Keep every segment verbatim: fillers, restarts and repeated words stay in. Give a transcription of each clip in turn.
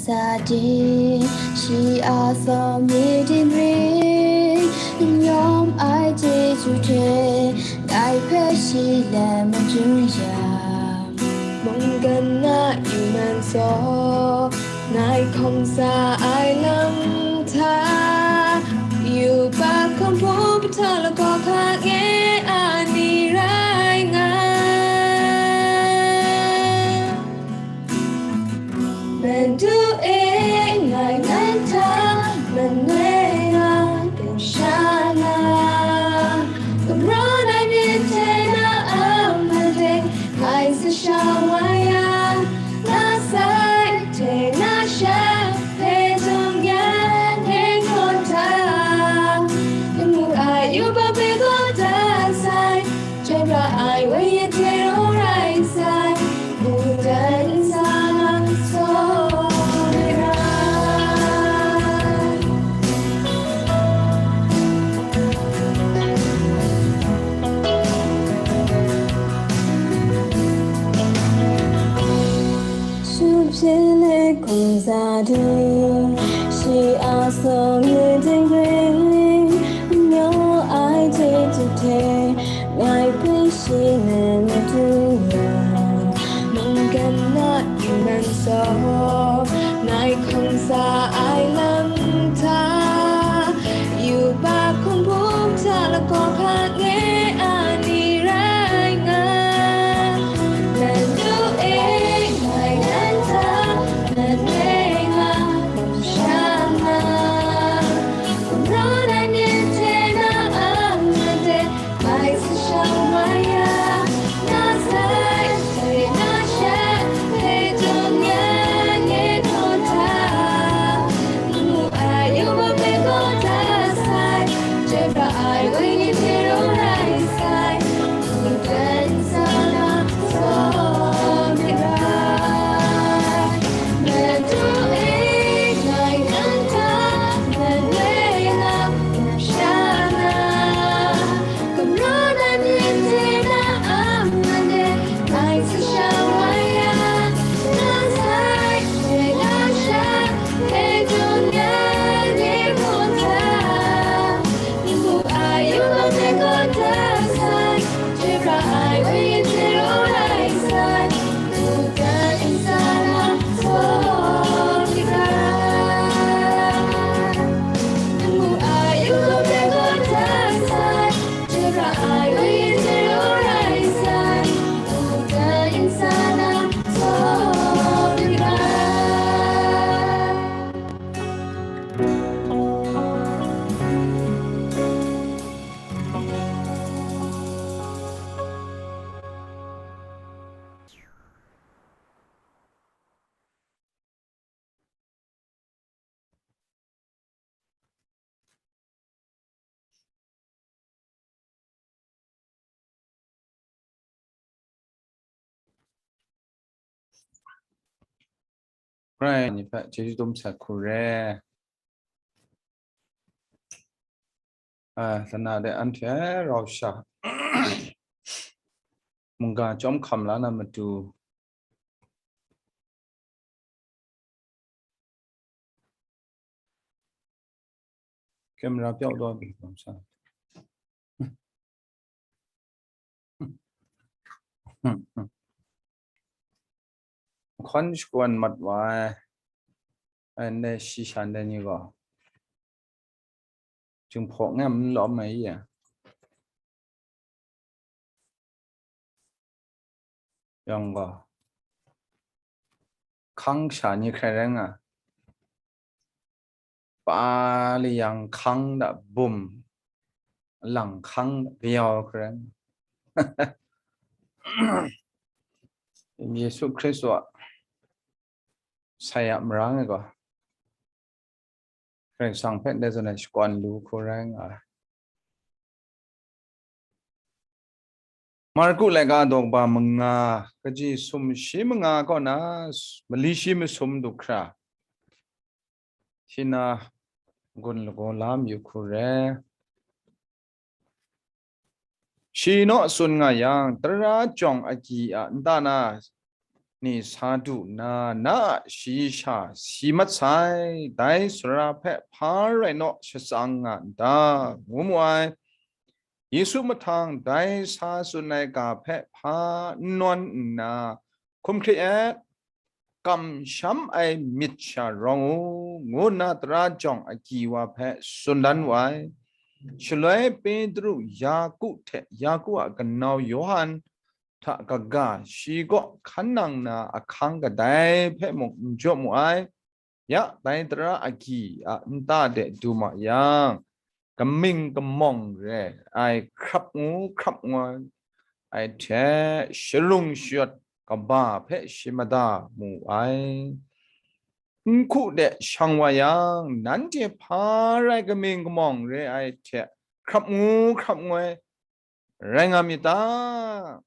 Sa ting, shi a tsawm ni ting ring, n yawm ai chyeju hte, ngai hpe shi let madun yang, mungkan na yu man saw, ngai hkawm sa ai lam hta, yubak hkam hpung hpung hta lagaw hka nge a ni rai nga. Madu e, ngai nan hta manoi nga kamsham na, gumrawng ai myit hte na a made, ngai sa sha wa yang, na sai hte na sha hpe dung yan e hkawm hta, lamu ai yubak hpe gaw dat sai, chyoi pra ai wenyi hte rau rai sai, mungdan nsa na tsawm ai rai. Shu hpyi let hkawm sa ting, shi a tsawm ni ting ring, n yawm ai chyeju hte, ngai hpe shi let madun yang, mungkan na yu man saw, ngai hkawm sa ai lam hta, yubak hkam hpung hta lagaw hka nge a ni rai nga. Madu e, ngai nan hta manoi nga kamsham na, gumrawng ai myit hte na a made, ngai sa sha wa yang, na sai hte na sha hpe dung yan e hkawm hta, lamu ai yubak hpe gaw dat sai, chyoi pra ai wenyi hte rau rai sai, mungdan nsa na tsawm ai rai. Madu e, ngai nan hta manoi nga kamsham na, gumrawng ai myit hte na a made, ngai sa sha wa yang, na sai hte na sha hpe dung yan e hkawm hta, lamu ai yubak hpe gaw dat sai, chyoi pra ai wenyi hte rau rai sai, mungdan nsa na tsawm ai rai. Lamu ai yubak hpe gaw dat sai, chyoi pra ai wenyi hte rau rai sai, mungdan nsa na tsawm ai rai. Karai ni hpe chyeju dum sai hku re. A, lana de anhte rau sha mungga chyawm hkam la na matu, camera pyaw taw bing tawn sa. Hkawn shakawn mat wa ai, ai ndai shi sha ndai ni gaw, Jinghpaw ngai n lawm ai i? Yawng gaw, hkang sha ni hkrai rai nga, pa li yang hkang da bum, lang hkang da kayau hkrai rai nga. Yesu Hkristu a sai a marang e gaw, Karai Kasang hpe ndai zawn e shakawn lu hku rai nga ai. Marku laika daw kaba manga, kaji sumshi manga kaw na mali shi masum du hkra, shi na gun lagaw la mayu hku re. Shi naw tsun nga yang, tara jawng agyi a nta na ni sa du nna, na a shayi sha si mat sai, dai sara hpe hpa rai naw shatsang nga n ta, ngu mu ai. Yesu mahtang dai sa tsun ai ga hpe hpa n nawn nna, hkum hkrit et, kamsham ai myit sha rawng u, ngu nna tara jawng agyi wa hpe tsun dan wu ai. Shaloi Petru, Yaku hte Yaku a kanau Yawhan hta kaga, shi kaw hkan nang na ahkang kadai hpe mung n jaw mu ai. Ya, dai tara agyi a nta de du ma yang, kaming kamawng re ai hkrap ngu hkrap ngu ai hte sharung shayawt kaba hpe shi mada mu ai. Nhku de shang wa yang, nanhte hpa rai kaming kamawng re ai hte hkrap ngu hkrap ngu ai rai nga myit ta?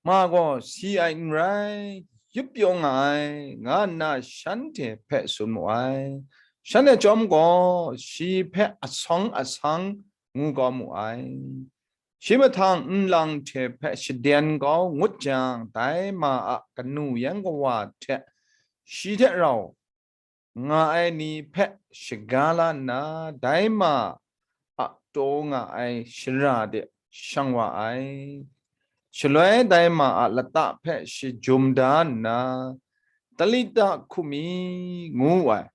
Ma gaw si ai n rai, yup pyaw nga ai, nga nna shanhte hpe tsun mu ai. Shanhte chyawm gaw shi hpe asawng asang ngu kau mu ai. Shi mahtang nlang hte hpe shaden kau ngut jang, dai ma a kanu yan kawa hte shi hte rau nga ai ni hpe shaga la nna, dai ma a taw nga ai shara de shang wa ai. Shaloi dai ma a lata hpe shi jum da nna, Talita hkumi, ngu ai.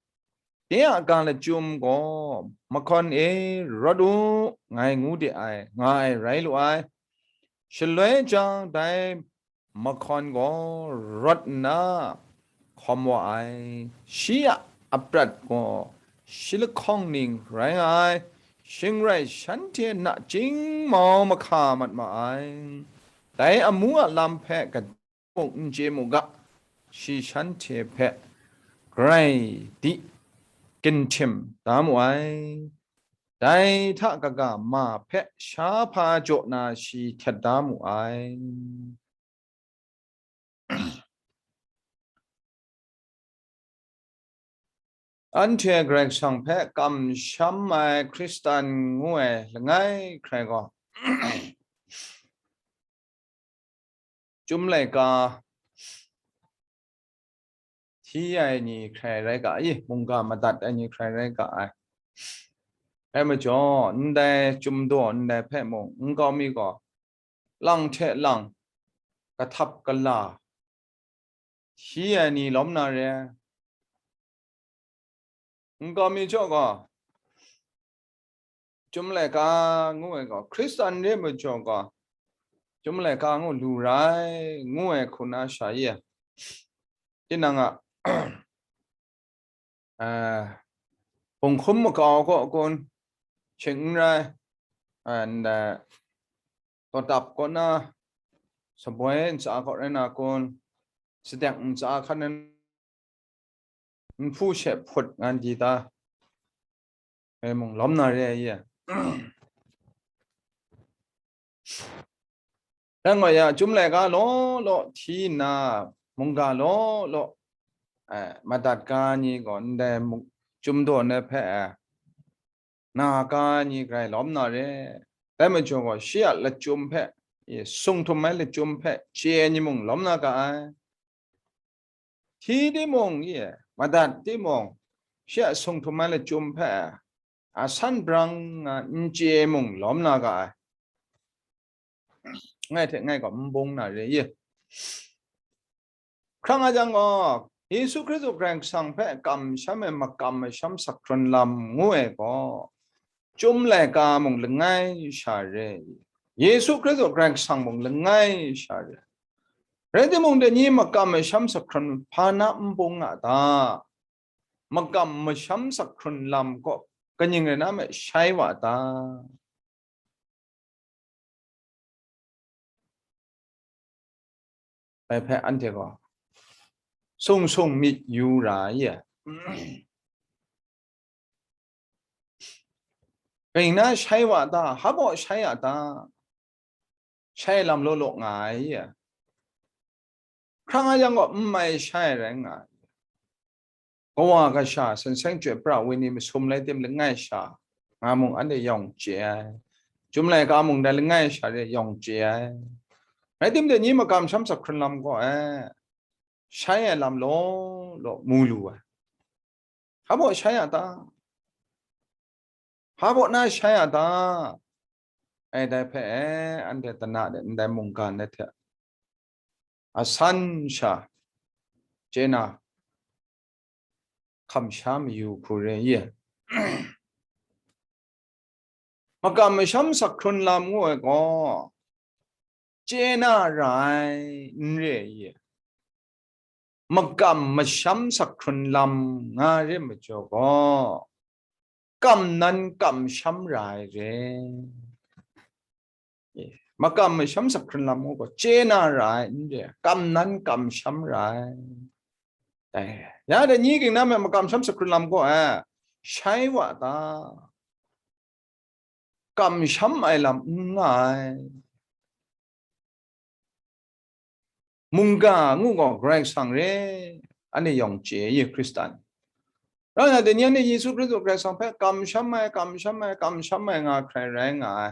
De a ga lachyum gaw, Mahkawn e, rawt u, ngai ngu de ai, nga ai rai lu ai. Shaloi jang dai mahkawn gaw rawt nna hkawm wa ai. Shi a aprat gaw shi lahkawng ning rai nga ai, shing rai shanhte nachying mau mahka mat ma ai. Dai amu a lam hpe gade mung n chye mu ga, shi shanhte hpe grai di ginhtim da mu ai. Dai hta kaga ma hpe sha hpa jaw na shi htet da mu ai. Anhte Karai Kasang hpe kamsham ai Hkristan ngu ai langai hkrai gaw, Chyum laika hti ai ni hkrai rai ga i, mungga madat ai ni hkrai rai ga ai. Dai majaw, ndai chyum daw ndai hpe mung, nkau mi gaw lang hte lang, kahtap kala hti ai ni lawm na re ai. Nkau mi jaw gaw, Chyum laika ngu ai gaw, Hkristan re majaw gaw, Chyum laika ngu lu rai, ngu ai hku na sha i, tinang a, eh, bunghkum makau kaw kun, shing n rai, and, eh, tawtap kaw na, saboi ntsa kaw rai na kun, sadek ntsa hkan n hpu she hput ngan di ta? Ngai mung lawm na re ai ye. Dang wa ya, Chyum laika law law hti nna, mungga law law, eh, madat ga ni gaw ndai mung, Chyum daw na hpe, eh, na ga ni grai lawm na re. Dai majaw gaw, shi a lachyum hpe, e, sung htum ai lachyum hpe chye ai ni mung lawm na ga ai. Hti timung, e, madat timung, shi a sung htum ai lachyum hpe a san brang nga n chye mung lawm na ga ai. Ngai hte ngai gaw n bung na re i. Hkrang a jang gaw, Yesu Hkristu Karai Kasang hpe kamsham ai makam masham sak hkrun lam ngu ai gaw, Chyum laika mung langai sha re, Yesu Hkristu Karai Kasang mung langai sha re. Rai timung, dai ni makam masham sak hkrun hpa na n bung nga ta? Makam masham sak hkrun lam gaw kaning rai na me shai wa ta? Dai hpe anhte gaw sung sung myit yu ra ai. Kaning na shai wa ta? Hpa gaw shai a ta? Shai lam law law nga ai. Hkrang a yang gaw n mai shai rai nga ai. Kawa kasha, san seng chyoi pra ai ni masum lai tim langai sha nga mung, anhte yawng chye ai. Chyum laika mung dai langai sha re yawng chye ai. Rai timung, dai ni makam masham sak hkrun lam gaw, eh, shai ai lam law law mu lu ai. Hpa baw shai a ta? Hpa baw na shai a ta? Ai dai hpe, eh, anhte tana de ndai mungga de hte asan sha chye na kamsham mayu hku re i? Makam masham sak hkrun lam ngu ai gaw, chye na ra ai, n re i? Makam masham sak hkrun lam nga re majaw gaw, kam nan kamsham ra ai re. Makam masham sak hkrun lam ngu gaw, chye na ra ai, n re, kam nan kamsham ra ai. Ya, dai ni ging na me makam masham sak hkrun lam gaw, eh, shai wa ta? Kamsham ai lam n nga ai. Mungga ngu gaw Karai Kasang re, anhte yawng chye i, Hkristan. Rai nna, dai ni anhte Yesu Hkristu Karai Kasang hpe kamsham ai, kamsham ai, kamsham ai nga hkrai rai nga ai.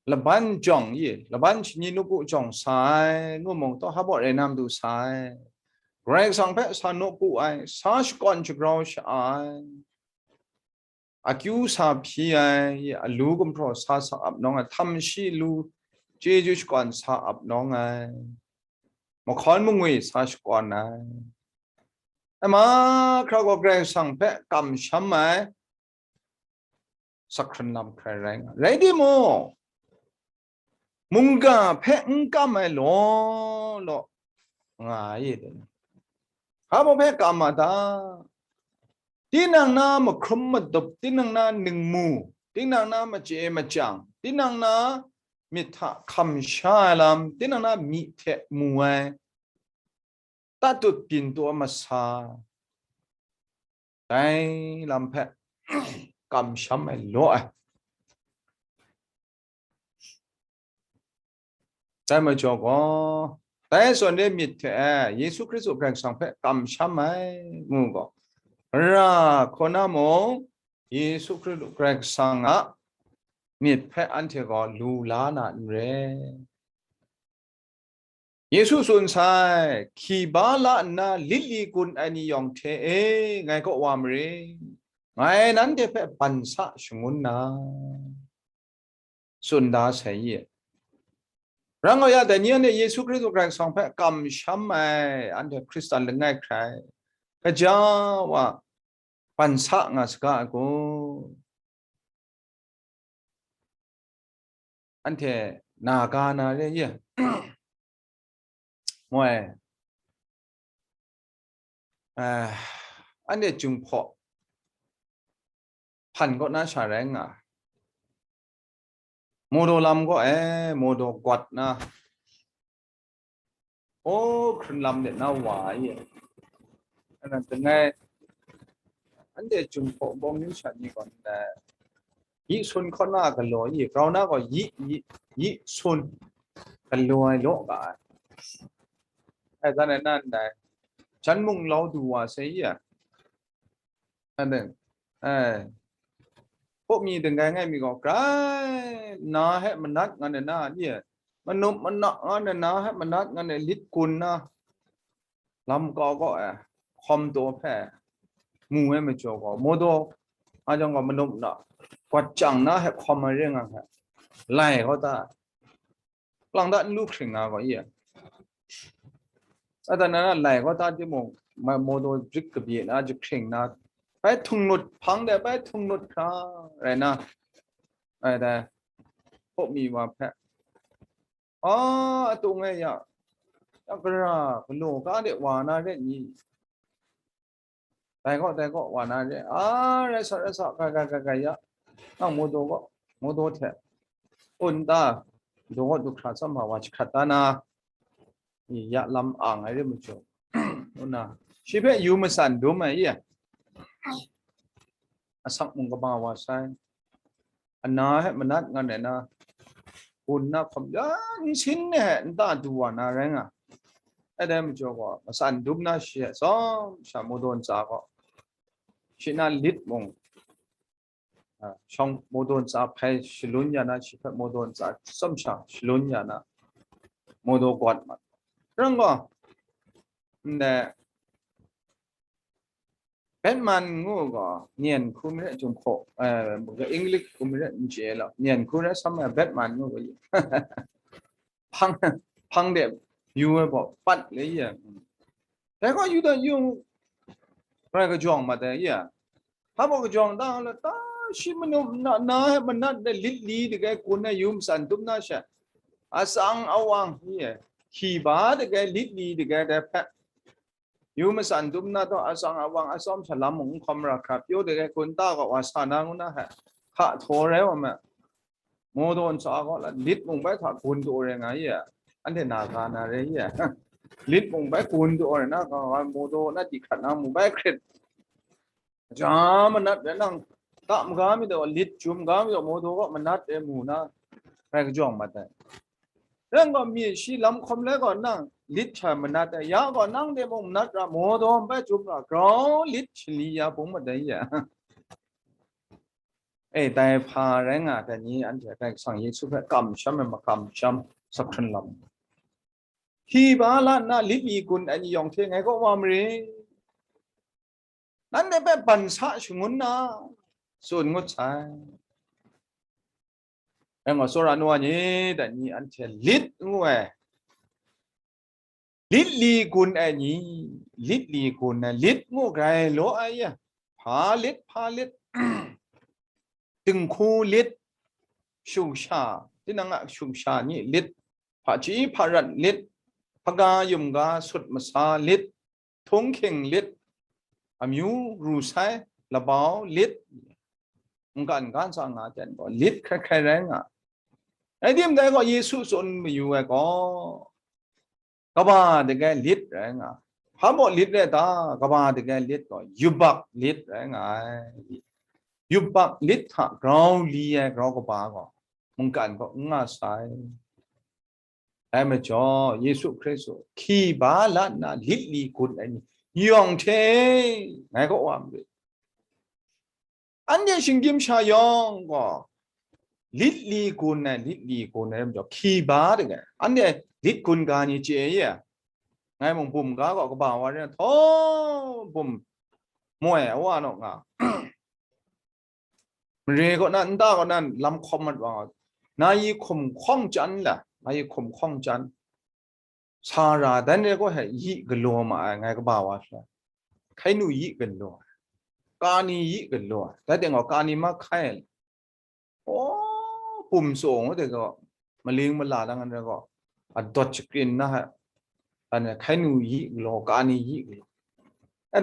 Laban jawng i, laban shani nawku jawng sa ai, ngu mung taw, hpa baw rai na matu sa ai. Karai Kasang hpe sa nawku ai, sa shakawn shagrau sha ai. Akyu sa hpyi ai, alu gumhpraw sa sa ap nawng ai, htam shi lu chyeju shakawn sa ap nawng ai, mahkawn mangwi sa shakawn ai, ai mahkra gaw Karai Kasang hpe kamsham ai sak hkrun lam hkrai rai nga. Rai timung, mungga hpe n kam ai law law nga ai, dai ni. Hpa baw hpe kam a ta? Tinang na mahkrum madup, tinang na ningmu, tinang na machye machyang, tinang na myit hta hkam sha ai lam, tinang na myi hte mu ai, tatut byin taw ai masa, dai lam hpe kamsham ai law ai. Dai majaw gaw, dai zawn re myit hte e, Yesu Hkristu Karai Kasang hpe kamsham ai ngu gaw, ra hkaw na mung, Yesu Hkristu Karai Kasang a myit hpe anhte gaw lu la na n re. Yesu tsun sai, hki ba la nna lit li gun ai ni yawng hte e, ngai kaw wa mare, ngai nanhte hpe ban sa shangun na, tsun da sai i. Rang nga ya, dai ni anhte Yesu Hkristu Karai Kasang hpe kamsham ai, anhte Hkristan langai hkrai, kaja wa ban sa nga saga ai kun? Anhte na ga na re i? Moi, eh, anhte Jinghpaw hpan kaw na sha rai nga ai. Mawdaw lam gaw, eh, mawdaw gwat na, o, hkrun lam de na wa i. Anhte langai, anhte Jinghpaw bawng yu sha ni gaw, eh, yi sun hkaw na galaw i, grau na gaw yi, yi, yi sun galaw ai law ga ai. Ai, dan ai nan dai, jan mung lau du wa sai i a. Anhte, eh, hpaw mi dinggai ngai mi gaw, grai na hpe manat ngan ai na, ni e, manup mana ngan ai na hpe manat ngan ai lit gun na, lam kau gaw, eh, hkawm taw hpe mu ai majaw gaw, mawdaw nga jang gaw, manup na, gwat chyang na hpe hkawm ai re nga hpe, lai kau ta, lang da n lu hkring na gaw i? Satan na lai gaw ta timung, ma-, mawdaw brik kabye na, jahkring na, bai htungnut hpang de, bai htungnut hkra rai na, ai dai, hpaw mi wa hpe, a, atung e ya, ya gara, galaw ga de wa na re ni? Dai gaw, dai gaw, wa na re, a, rai sa, rai sa, ga, ga, ga, ga, ya, nang mawdaw gaw, mawdaw hte, un ta, daw gaw du hkra tsam ma wa jahkrat da na, ya lam ang ai re majaw, nna, shi hpe yu matsan dum ai i? Asak mung kaba wa sai, ana hpe manat ngan ai na, gun na hkawm ya nsin hte nta du wa na rai nga. Ai dai majaw gaw, matsan dum na shi hte tsawm sha mawdaw ntsa gaw, shi na lit mung, a, shawng mawdaw ntsa hpai shalun ya na, shi hpe mawdaw ntsa tsawm sha shalun ya na, mawdaw gawt mat. Rang gaw, nde, Batman ngu gaw, nian hku mi rai, Jinghpaw, eh, English hku mi rai, n chye law, nian hku rai, sam ai Batman ngu gaw, hpang, hpang de yu ai baw, pat le ya. Dai gaw yu dan yu, rai kajawng mat ai ya. Hpa baw kajawng da la ta, shi manu na, na, manat de lit li de gai kun ai yu matsan dum na sha. Atsang awang, ya. Hki ba de gai lit li de gai dai hpe. Yu matsan dum na taw, atsang awang atsawm sha lam mung n hkawm ra hkra, pyaw de gai kun ta gaw wa sa na ngu na hpe, hka htaw rai wa ma. Mawdaw ntsa gaw la, lit mung bai hta gun daw rai nga i a, anhte na ga na rai i a, lit mung bai gun daw rai na, ga ga mawdaw na di hkrat na mung bai hkrit, ja manat rai nang, ta maga mi daw, lit jum ga mi daw, mawdaw gaw manat rai mu na, rai kajawng mat ai. Rai gaw, mi shi lam hkawm lai gaw, nang lit hta manat ai, ya gaw, nang de mung manat ra, mawdaw bai jum ra, grau lit shali ya bung mat ai ya. E, dai hpa rai nga, dai ni anhte Karai Kasang Yesu hpe kamsham ai makamsham sakhran lam. Hki ba la nna lit li gun ai ni yawng hte ngai kaw wa mare. Nanhte hpe ban sa shangun na, tsun ngut sai. Rai nga, tsawra nu wa ni, dai ni anhte lit ngu ai. Lit li gun ai ni, lit li gun ai, lit ngu grai law ai ya. Hpa lit, hpa lit, dinghku lit, shungsha, tinang a shungsha ni lit, hpaji hparat lit, hpaga yumga sut masa lit, htunghking lit, amyu ru sai, labau lit, mungkan ga ntsa nga ten gaw, lit hkrai hkrai rai nga. Rai tim dai gaw, Yesu tsun mayu ai gaw, kaba de gai lit rai nga. Hpa baw lit rai ta? Kaba de gai lit gaw, yubak lit rai nga ai. Yubak lit hta grau li ai grau kaba gaw, mungkan gaw n nga sai. Dai majaw, Yesu Hkristu hki ba la nna lit li gun ai ni yawng hte ngai kaw wa marit. Anhte shinggyim sha yawng gaw, lit li gun ai, lit li gun ai majaw, hki ba de gai. Anhte lit gun ga ni chye ye? Ngai mung bum ga gaw kaba wa rai, htaw bum moi a wa naw nga. Mare kaw na, nta kaw na lam hkawm mat wa nga, na yi hkum hkawng chyan la, na yi hkum hkawng chyan. Sara dan re gaw he yi galaw ma ai, ngai kaba wa sha. Hkai nu yi galaw ai, kani yi galaw ai, dai teng gaw kani ma hkai ai. Aw, bum tsaw ngu de gaw, maling mala lang ai re gaw, a dawt shakrin na he, dan re hkai nu yi galaw, kani yi galaw.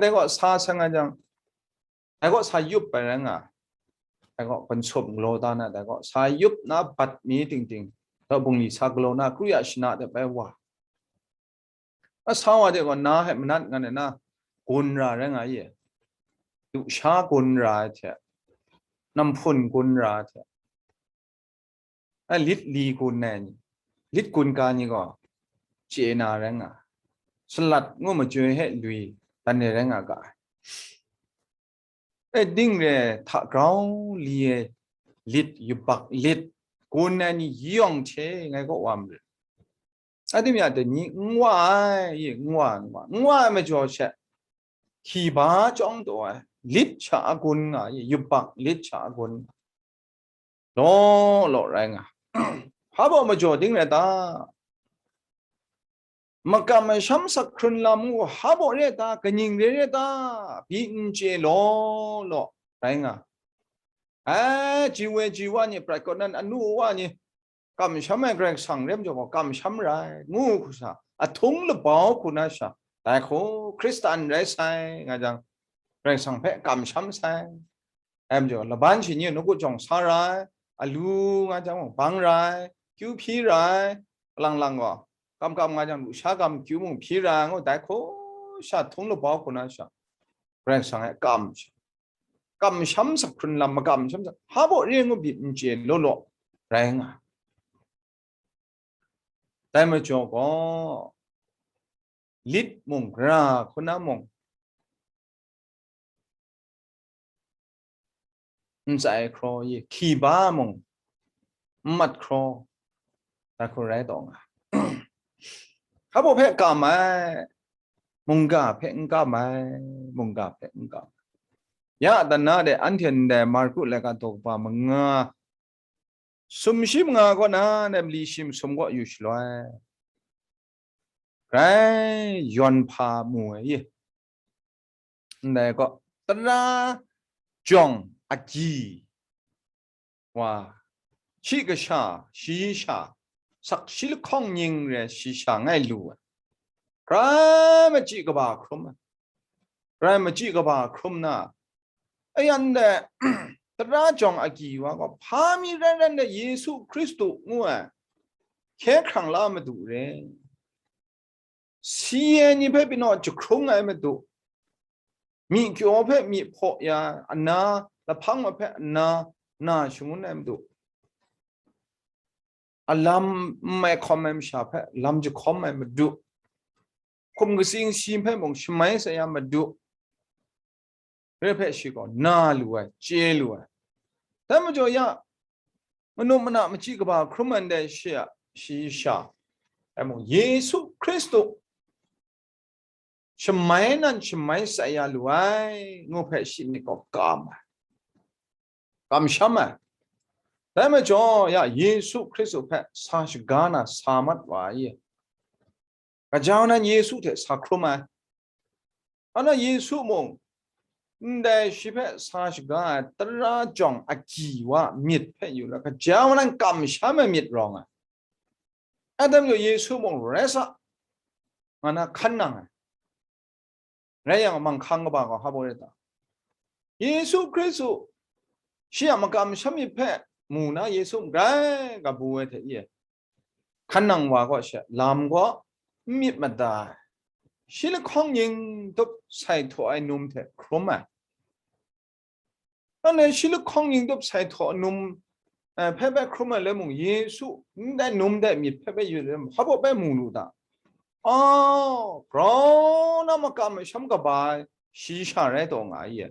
Dai gaw sa seng ai jang, dai gaw sa yup ai rai nga, dai gaw, pansup galaw da na, dai gaw, sa yup na bat mi ting ting, daw bungli sa galaw na, kru ya shana de bai wa. A sa wa de gaw, na hpe manat ngan ai na, gun ra rai nga ye. Lusha gun ra ai hte, namhpun gun ra ai hte, a lit li gun ai ni, lit gun ga ni gaw, chye na rai nga, salat ngu majoi he lui, dan re rai nga ga ai. E, ding re hta grau li e lit, yubak lit, gun ai ni yawng hte ngai kaw wa marit. A, dai mi a dai ni n wa ai, ye, n wa, n wa, n wa ai majaw she, hki ba chyawng taw ai, lit sha a gun nga, ye, yubak lit sha a gun nga. Law law rai nga. Hpa baw majaw ding rai ta? Makam masham sak hkrun lam ngu hpa baw re ta? Kaning re re ta? Bi n chye law law rai nga. Ai, ji we ji wa ni, prat kaw nan anu wa ni, kamsham ai Karai Kasang re majaw gaw, kamsham rai, ngu hku sa, ahtung labau hku na sha, dai hku Hkristan rai sai, nga jang, Karai Kasang hpe kamsham sai. Ai majaw, laban shi ni nawku jawng sa rai, alu nga jang mung bang rai, kyu hpyi rai, alang lang gaw, kam kam nga jang, lusha gam kyu mung hpyi rai, ngu dai hku sha htung labau hku na sha, Karai Kasang e kam sha. Kamsham sak hkrun lam, makamsham sak, hpa baw re ngu byin n chye law law rai nga. Dai majaw gaw, lit mung, gara hku na mung, n tsai hkraw ye, hki ba mung n mat hkraw, dai hku rai taw nga. Hpa baw hpe kam ai, mungga hpe n kam ai, mungga hpe n kam ai. Ya, dan na de anhte ndai Marku laika daw kaba manga, sumshi manga kaw na ndai mali shi masum kaw yu shaloi, grai yawn hpa mu ai ye. Ndai gaw, tara jawng agyi wa, shi kasha, shi sha, sakshi lahkawng nying re shi sha ngai lu ai. Grai machyi kaba hkrum ai. Grai machyi kaba hkrum na, ayan de, tara jawng agyi wa gaw, hpa mi rai rai nde Yesu Hkristu ngu ai, hkye hkrang la madu re. Si ai ni hpe pyi naw jahkrung ai madu, myi kyaw hpe myi hpaw ya, ana, lahpang wa hpe ana, na shangun ai madu, alam n mai hkawm ai masha hpe lam jahkawm ai madu, hkum katsing si hpe mung shamai sa ya madu, re hpe shi gaw na lu ai, chye lu ai. Dai majaw ya, manu mana machyi kaba hkrum ai ndai shi a, shi sha, dai mung Yesu Hkristu shamai nan shamai sa ya lu ai, ngu hpe shi myit gaw kam ai, kamsham ai. Dai majaw ya, Yesu Hkristu hpe sa shaga na sa mat wa ai. Gaja nan Yesu hte sa hkrum ai. Ana Yesu mung, ndai shi hpe sa shaga ai tara jawng agyi wa myit hpe yu la, gaja nan kamsham ai myit rawng ai. Adam yawng Yesu mung rai sa, nga na hkan nang ai. Rai yang, manghkang kaba gaw hpa baw rai ta? Yesu Hkristu shi a makam shamyip hpe mu na, Yesu grai kabu ai hte ye, hkan nang wa gaw she lam gaw n myit mada ai, shi lahkawng nying dup sai htaw ai num hte hkrum ai. Anhte shi lahkawng nying dup sai htaw num, eh, hpe bai hkrum ai le mung, Yesu ndai num dai myit hpe bai yu le mung, hpa baw bai mu lu ta? Aw, grau na makam masham kaba ai shi sha rai taw nga ai.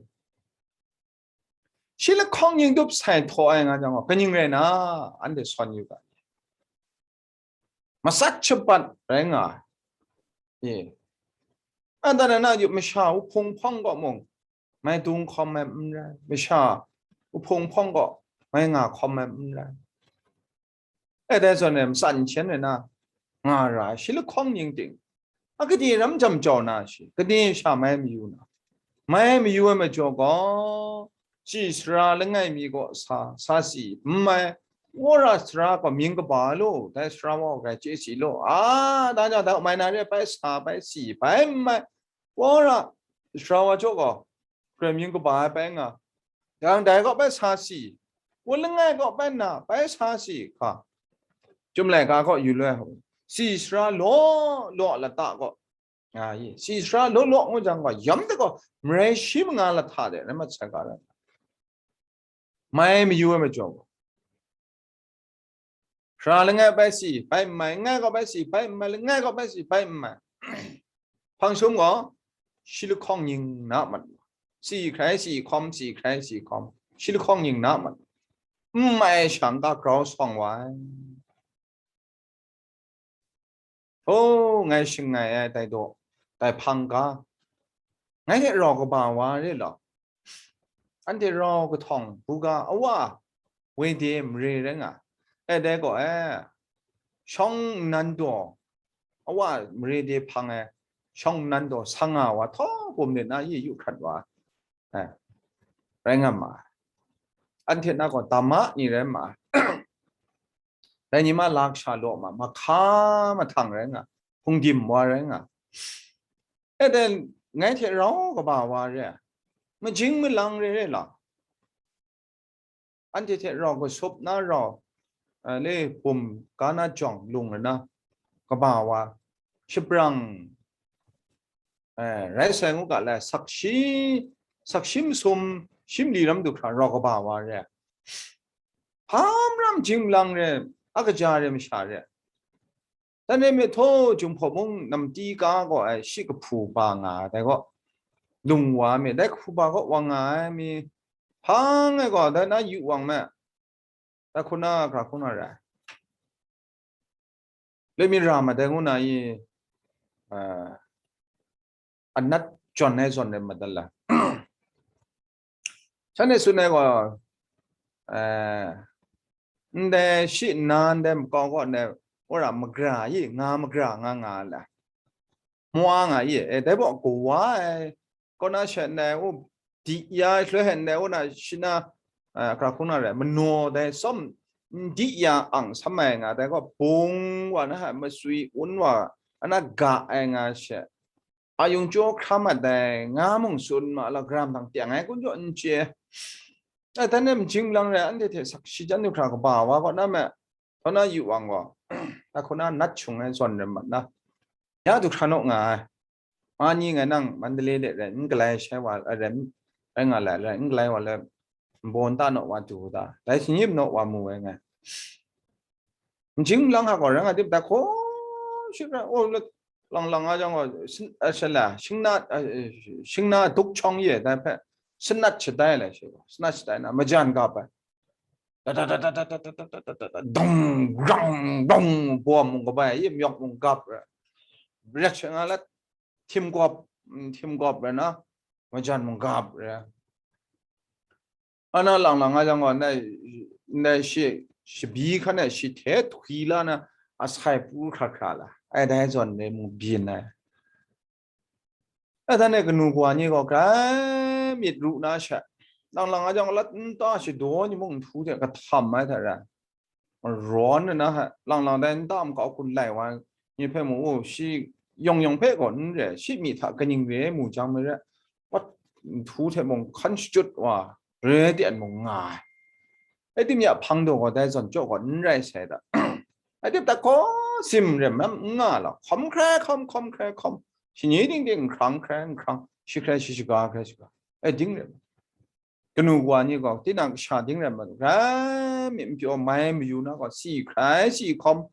Shi lahkawng nying dup sai htaw ai nga jang gaw, kaning rai na, anhte sawn yu ga. Matsat shapat rai nga ai. E. Anhte na yu masha wuhpung hpawng gaw mung, mai dung hkawm ai n rai, masha wuhpung hpawng gaw mai nga hkawm ai n rai. E, dai zawn e, matsan hkyen rai na nga ra ai, shi lahkawng nying ting, a, gade ram jam jau na shi, gade sha mai mayu na, mai mayu ai majaw gaw, tsi sara langai mi gaw sa, sa si n mai, wora sara gaw mying kaba law, dai sara wa grai chye si law, a, da ja da mai na re, bai sa, bai si, bai n mai, wora sara wa jaw gaw, grai mying kaba ai bai nga, yang dai gaw bai sa si, wa langai gaw bai na, bai sa si hka, Chyum laika gaw yu loi hku, tsi sara law law lata gaw, a, ye, tsi sara law law ngu jang gaw, yam de gaw, marai shi manga lahta de rai mat sai ga rai. Mai mayu ai majaw gaw, sara langai bai si, bai n mai, langai gaw bai si, bai n mai, langai gaw bai si, bai n mai. Hpang shum gaw, shi lahkawng nying na mat, si hkrai si hkawm, si hkrai si hkawm, shi lahkawng nying na mat, n mai shang ga grau sawng wa ai. O, ngai shangai ai dai daw, dai hpang ga, ngai hte rau kaba wa re law, anhte rau kahtawng buga awa, woi de mare rai nga, e, dai gaw, e, shawng nnan daw, awa mare de hpang ai, shawng nnan daw sa nga wa, htawng bum de na ye yu hkrat wa, e, rai nga ma ai. Anhte na gaw dama ni rai ma ai. Dai ni ma lasha law ma, mahka mahtang rai nga, hpungdim wa rai nga. E dai, ngai hte rau kaba wa re ai, majing malang re re la, anhte hte rau kasup na rau, eh, le bum ga na jawng lung na kaba wa, shabrang, eh, rai sai ngu ga lai, sakshi, sakshi masum, shi mali ram du hkra rau kaba wa re ai. Hpa maram jing malang re, a kaja re, masha re. Dan e me htaw, Jinghpaw mung namti ka gaw ai shi kahpu ba nga ai, dai gaw lung wa ai mi, dai kahpu ba gaw wa nga ai mi, Hpang e gaw, dai na yu wang me, dai hku na, hkra hku na rai. Loi mi ra ma dai ngu na i, a, anat jawn ai zawn rai ma dan la. Shanhte tsun ai gaw, eh, ndai shi nna, ndai makau kaw ndai, wora magra i, nga magra nga nga la. Mwa nga i, eh, dai baw kawa ai, kaw na shat ndai, u, di ya shaloi hte ndai, wora shi na, eh, hkra hku na rai, manaw dai tsawm, n di ya ang sam ai nga, dai gaw bung wa na hta masui un wa, ana ga ai nga she. A yung chyaw hkra mat ai, nga mung tsun ma la, garam dang teng ai kun jaw n chye. Ai, dan e majing lang rai, anhte hte sak shi jan du hkra kaba wa kaw na me, kaw na yu wang gaw, a hku na nat shung ai zawn rai mat na, ya du hkra naw nga ai. Ma ni ngai nang Mandalay de rai, n galai shai wa, rai, rai nga lai, rai, n galai wa le, nbaw nta naw wa du da, dai shingyip naw wa mu ai ngai. N jing lang hka gaw, rai nga dip, dai hkaw shik rai, oh, lang lang a jang gaw, sin-, a, shala, shingna, a, shingna duk chawng ye, dai hpe, sanat shatai lai shi gaw, sanat shatai na, majan gap ai. Da, da, da, da, da, da, da, da, da, da, da, dong, dong, bawm mung kabai, yim yawk mung gap rai. Ret sha nga let, htim gawp, mm, htim gawp rai na, majan mung gap rai. Ana lang lang a jang gaw, ndai, ndai shi, shabi hkan e shi hte htwi la na, asai pru hkra hkra la, ai dai zawn dai mu byin ai. Ai dan e kanu kawa ni gaw grai myit ru na sha, lang lang a jang lat nta shadaw ni mung nhtu hte kahtam ai hta rai. Rawn nna hta lang lang dai nta makau hku lai wa, ni hpe mung, u, shi yawng yawng hpe gaw n re, shi myi hta kaning re mu jang me re, wat nhtu hte mung hkan shachyut wa, re tian mung nga ai. Ai tim ya hpang daw gaw dai zawn jaw gaw n rai sai da. Ai tim ta gaw sim rem ram n nga la, hkawm hkrai hkawm, hkawm hkrai hkawm, shi ni ting ting, nhkrang hkrai nhkrang, shi hkrai shi shaga hkrai shaga, ai ding rem. Kanu kawa ni gaw, tinang kasha ding rai ma, rai myit n pyaw mai mayu na gaw, si hkrai si hkawm,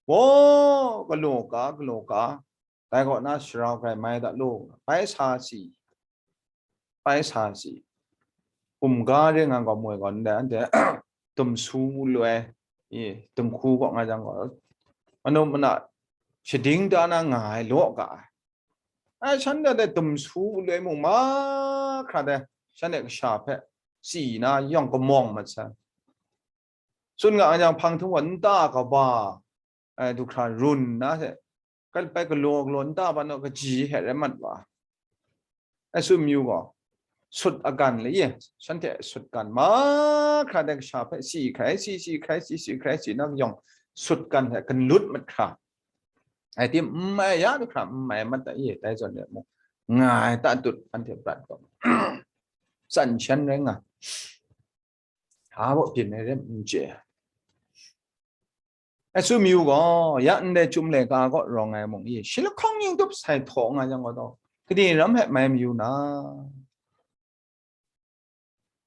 gaw, galaw ka, galaw ka, dai kaw na sharau hkrai mai da law, bai sa si, bai sa si, um ga re nga gaw moi gaw, ndai anhte, tum su loi, i, tum hku kaw nga jang gaw, manu mana shading da na nga ai law ga ai. Ai, shanhte dai tum su loi mung mahkra dai, shanhte kasha hpe si na yawng kamawng mat sai. Tsun nga ai jang, hpang htum gaw nta kaba, ai, du hkra run na hte, ka-, bai galaw galaw nta ban naw kaji hte rai mat wa ai. Ai, tsun mayu gaw, sut agan le ye, shanhte sut gan mahkra dai kasha hpe si hkrai si, si hkrai si, si hkrai si na yawng, sut gan hte ganlut mat hkra. Ai tim n mai ya du hkra n mai mat da, i, dai zawn e mung, nga ai ta tut anhte prat gaw, tsan shan rai nga, hpa baw byin ai rem n chye. Ai, tsun mayu gaw, ya ndai chyum laika kaw rawng ai mung i, shi lahkawng ning tup sai htaw nga yang gaw, kadi ram hpe mai mayu na?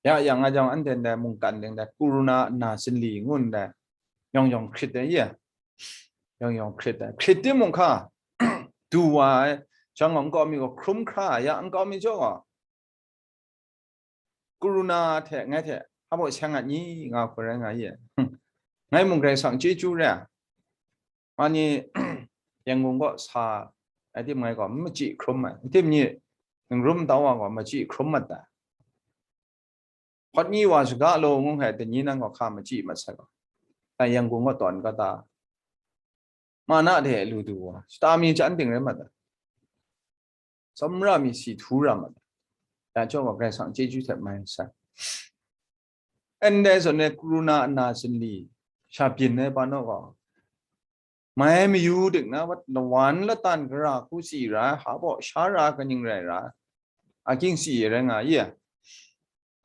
Ya yang a jang, anhte ndai mungkan ding dai, Karuna nna sinli ngu ndai, yawng yawng hkrit ai ye, yawng yawng hkrit ai, hkrit timung hka, du wa ai, shanglawng nkau mi gaw hkrum hkra, ya nkau mi jaw gaw, Karuna hte ngai hte hpa baw seng at ni nga hku rai nga ye. Ngai mung Karai Kasang chyeju re ai. Ma ni, Yangon kaw sa ai tim ngai gaw, n machyi hkrum ai. N tim ni, n rum tau wa gaw, machyi hkrum mat ai. Hpawt ni wa shaga law ngu hkai, dai ni nang gaw hka machyi mat sai gaw, dai Yangon kaw tawn kata, ma na de lu du wa, shata mi chyan ting rai mat ai. Tsawmra mi si htu ra mat ai. Ya chyawm gaw, Karai Kasang chyeju hte mai sai. Ndai zawn e, Karuna nna sinli sha byin ai pa naw gaw, mai mayu dik na, wat lawan latan gara hku si ra ai, hpa baw sha ra ai, kaning rai ra ai, a, ging si rai nga i?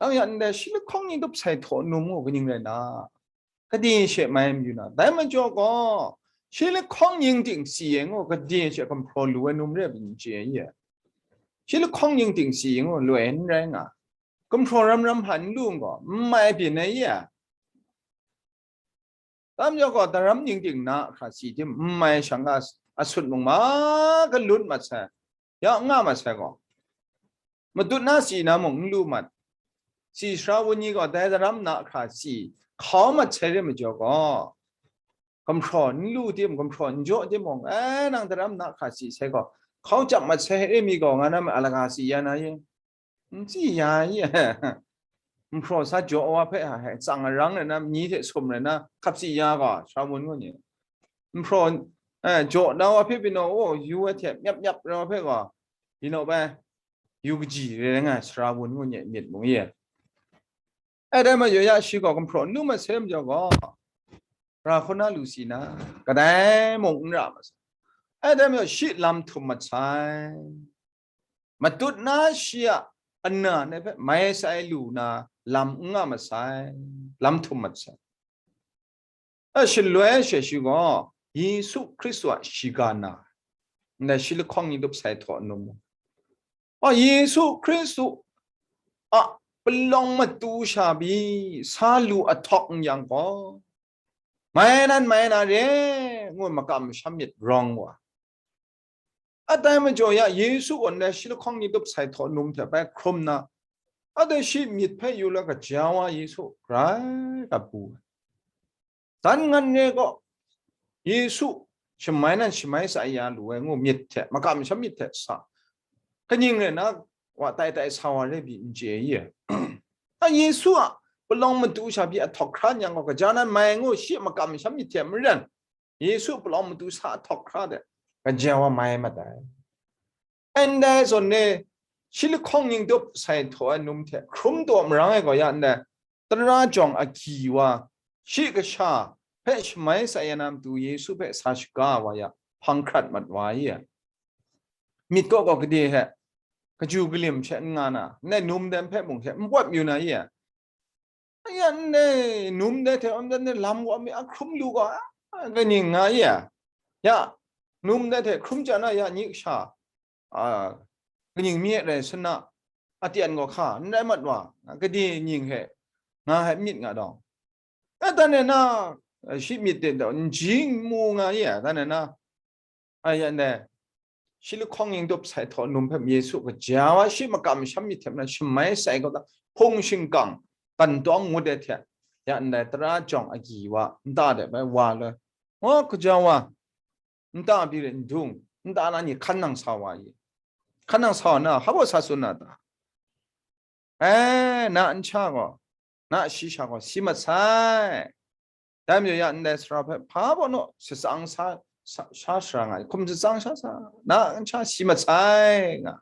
Nang ya ndai shi lahkawng ning tup sai htaw num gaw kaning rai na? Kade she mai mayu na? Dai majaw gaw, shi lahkawng ning ting si ai gaw, kade she gumhpraw lu ai num re ai n chye ye? Shi lahkawng ning ting si ai gaw, loi n rai nga. Gumhpraw ram ram hpa n lu gaw, n mai byin ai ye? Tam jau gaw, daram ning ting na hkra si tim n mai shang a, asut mung ma galut mat sai, ya nga mat sai gaw, matut na si na mung n lu mat, Tsi sara wun ni gaw dai daram na hkra tsi hkau mat sai re majaw gaw, gumhpraw n lu tim, gumhpraw n jaw timung, e, nang daram na hkra tsi sai gaw, hkau chyap mat sai re mi gaw, nga na ma alaga tsi ya na ye. N tsi ya ye. Gumhpraw sa jaw wa hpe, ha, he, tsang arang rai na, myi hte sum rai na, hkap tsi ya gaw, sara wun ngu ni. Gumhpraw, e, jaw na wa hpe pyi naw, o, yu ai hte myap myap rai wa hpe gaw, pyi naw bai, yu kaji rai nga ai sara wun ngu ni myit mung ye. E, dai majaw ya shi gaw gumhpraw n lu mat sai majaw gaw, ra hkuna lu si na, kadai mung n ra mat sai. E, dai majaw shi lam htum mat sai. Matut na shi a ana ndai hpe mai sai lu na lam n nga mat sai, lam htum mat sai. A shaloi she shi gaw Yesu Hkristu a shiga na, ndai shi lahkawng ni dup sai htaw num. A Yesu Hkristu a palawng matu sha pyi sa lu ahtawk n yang gaw, mai nan mai na re, ngu makam masham myit rawng wa. A dai majaw ya Yesu gaw ndai shi lahkawng ni dup sai htaw num hte bai hkrum na, a dai shi myit hpe yu la kaja wa Yesu grai gat bu ai. Dan ngan re gaw, Yesu shamai nan shamai sa ya lu ai ngu myit hte, makam masham myit hte sa, kaning rai na, wa tai tai sa wa re pyi n chye ye. A Yesu a palawng matu sha pyi ahtawk hkra n yang gaw, kaja nan mai ngu shi makam masham myit hte maren, Yesu palawng matu sa ahtawk hkra de, kaja wa mai mat ai. Ndai zawn e, shi lahkawng ning dup sai htaw ai num hte hkrum taw marang ai gaw ya ndai, tara jawng agyi wa, shi kasha hpe shamai sa ya na matu Yesu hpe sa shaga wa ya, hpang hkrat mat wa i, myit kaw gaw gade hte, kaju kalim hte n nga na, ndai num dan hpe mung hte n pawt yu na i, ya ndai num dai hte, ndai lam wa mi a hkrum lu gaw, a, kaning nga i, ya, num dai hte hkrum chya na, ya, nyi kasha, a, kaning mi e rai sana, a tian gaw hka n rai mat wa, kadi ning he nga ai myit nga dawng, a, dan e na, shi myit de dawng, n ji n mu nga i, dan e na, a, ya ndai, shi lahkawng ning dup sai htaw num hpe Yesu kaja wa, shi makam masham myit hte maren shamai sai gaw ta, hpung shingkang, gantawng ngut ai hte, ya ndai, tara jawng agyi wa, nta de bai wa loi, wa kaja wa, nta byi rai n dung, nta na ni hkan nang sa wa i. Hkan nang sa wa na, hpa baw sa tsun na ta? E, na n sha gaw, na shi sha gaw si mat sai. Dai majaw ya ndai sara hpe hpa baw naw shatsang sa, sa, sha sara nga ai, hkum shatsang sha sa, na n sha si mat sai nga.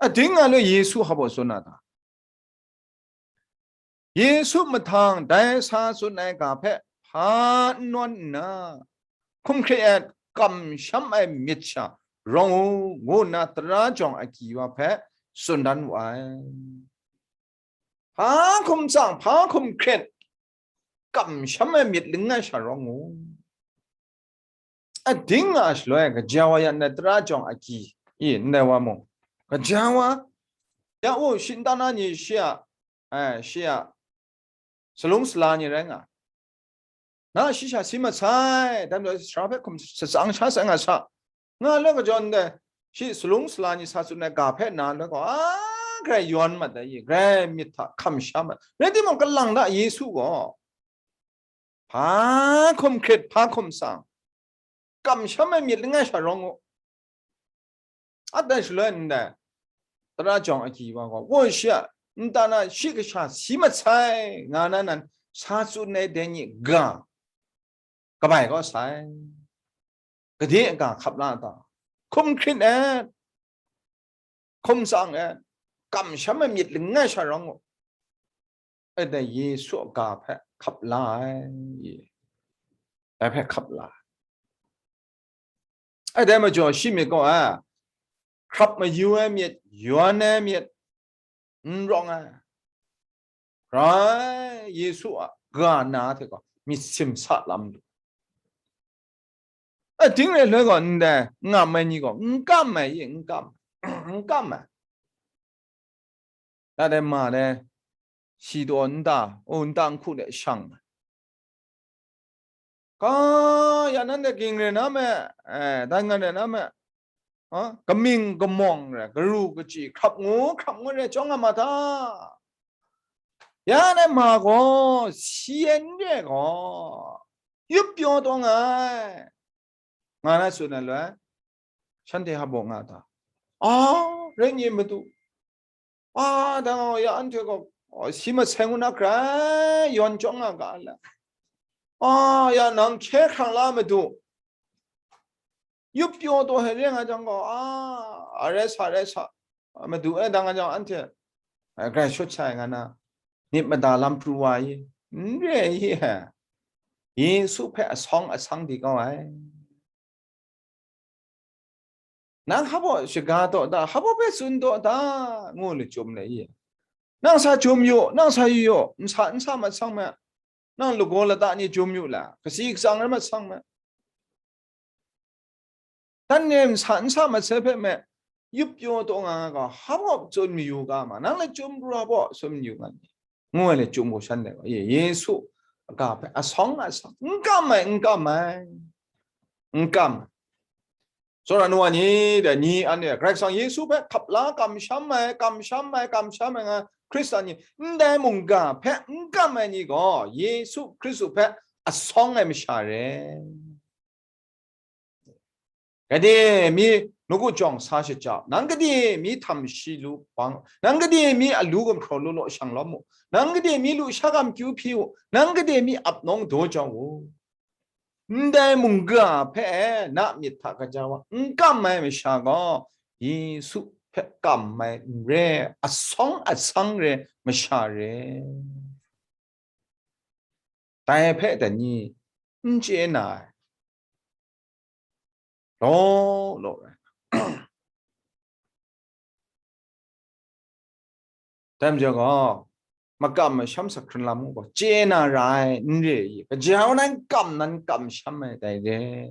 Ating nga loi Yesu hpa baw tsun na ta? Yesu mahtang dai sa tsun ai ga hpe hpa n nawn nna, hkum hkrit ai, kamsham ai myit sha rawng u, ngu nna tara jawng agyi wa hpe tsun dan wu ai. Hpa hkum tsang, hpa hkum hkrit, kamsham ai myit langai sha rawng u. Ating nga shaloi, kaja wa ya ndai tara jawng agyi, i, ndai wa mung, kaja wa, ya, o, shi nta na ni, shi a, ai, shi a salung sala ni rai nga, na shi sha si mat sai, dai majaw sara hpe hkum shatsang sha sai nga sa, nga loi kajaw ndai, shi salung sala ni sa tsun ai ga hpe na loi gaw, a, grai yawn mat ai, grai myit hta hkam sha mat, rai timung, kalang da Yesu gaw hpa hkum hkrit, hpa hkum tsang, kamsham ai myit langai sha rawng u. A dai shaloi ndai, tara jawng agyi wa gaw, wo, shi a nta na shi kasha si mat sai, nga na nan sa tsun ai dai ni ga, kabai kau sai. Gade a ga hkap la ta? Hkum hkrit ai, hkum tsang ai, kamsham ai myit langai sha rawng u. E dai Yesu a ga hpe hkap la ai, dai hpe hkap la ai. E dai majaw shi myit gaw, a, hkrap mayu ai myit, yawn ai myit, n rawng ai. Rai, Yesu a ga na hte gaw myit simsa lam lu. Ating rai loi gaw ndai, n ngam ai ni gaw n kam ai, n kam, n kam ai. Da dai ma dai, shi taw nta, o, nta nhku de shang ai. Ka, ya nan de ging re na me, eh, dan ngan re na me. a, kaming kamawng rai, karu kachyi, hkrap ngu hkrap ngu rai, chyawng nga ma ta? Ya na ma gaw, si ai n re gaw, yup pyaw taw nga ai, nga na tsun ai loi, shanhte hap baw nga ta? A, rai n ye, Madu. A, dang gaw, ya anhte gaw, a, si maseng u na grai yawn chyawng nga ga la. A, ya nang hkye hkrang la, Madu. Yup pyaw taw ai re nga jang gaw, a, a rai sa, rai sa, Madu e, dang nga jang anhte, a, grai shut sai nga na, myit mada lam pru wa i, n re i, Yesu hpe asawng asang di kau ai. Nang hpa baw shaga taw ta, hpa baw hpe tsun taw ta, ngu le chyum le i. Nang sa jum yu, nang sa yu yu, nsa nsa mat sang me, nang lagaw lata ni jum yu la, kasi katsang rai mat sang me. Tan ne nsa nsa mat sai hpe me, yup pyaw taw nga nga ga, hpa baw tsun mayu ga ma, nang le chyum pru hpa baw tsun mayu nga ni. Ngu ai le chyum gaw shan dai wa, Ye-, Yesu a ga hpe asawng asang, n kam ai, n kam ai, n kam ai. Tsawra nu wa ni, dai ni anhte Karai Kasang Yesu hpe hkap la kamsham ai, kamsham ai, kamsham ai nga Hkristan ni, ndai mungga hpe n kam ai ni gaw Yesu Hkristu hpe asawng ai masha re. Gade mi nawku jawng sa shaja, nang gade mi htam shi lu bang, nang gade mi alu gumhpraw lu law shang lawm mu, nang gade mi lusha gam kyu hpyi u, nang gade mi ap nawng daw jau u. Ndai mungga hpe na myit hta kaja wa n kam ai masha gaw, Yesu hpe kam ai n re, asawng asang re masha re. Dai hpe dai ni n chye na ai. Law law rai. Dai majaw gaw, makam masham sa hkrun lam u gaw, chye na ra ai, n re i, kaja wa nan kam nan kamsham ai dai re.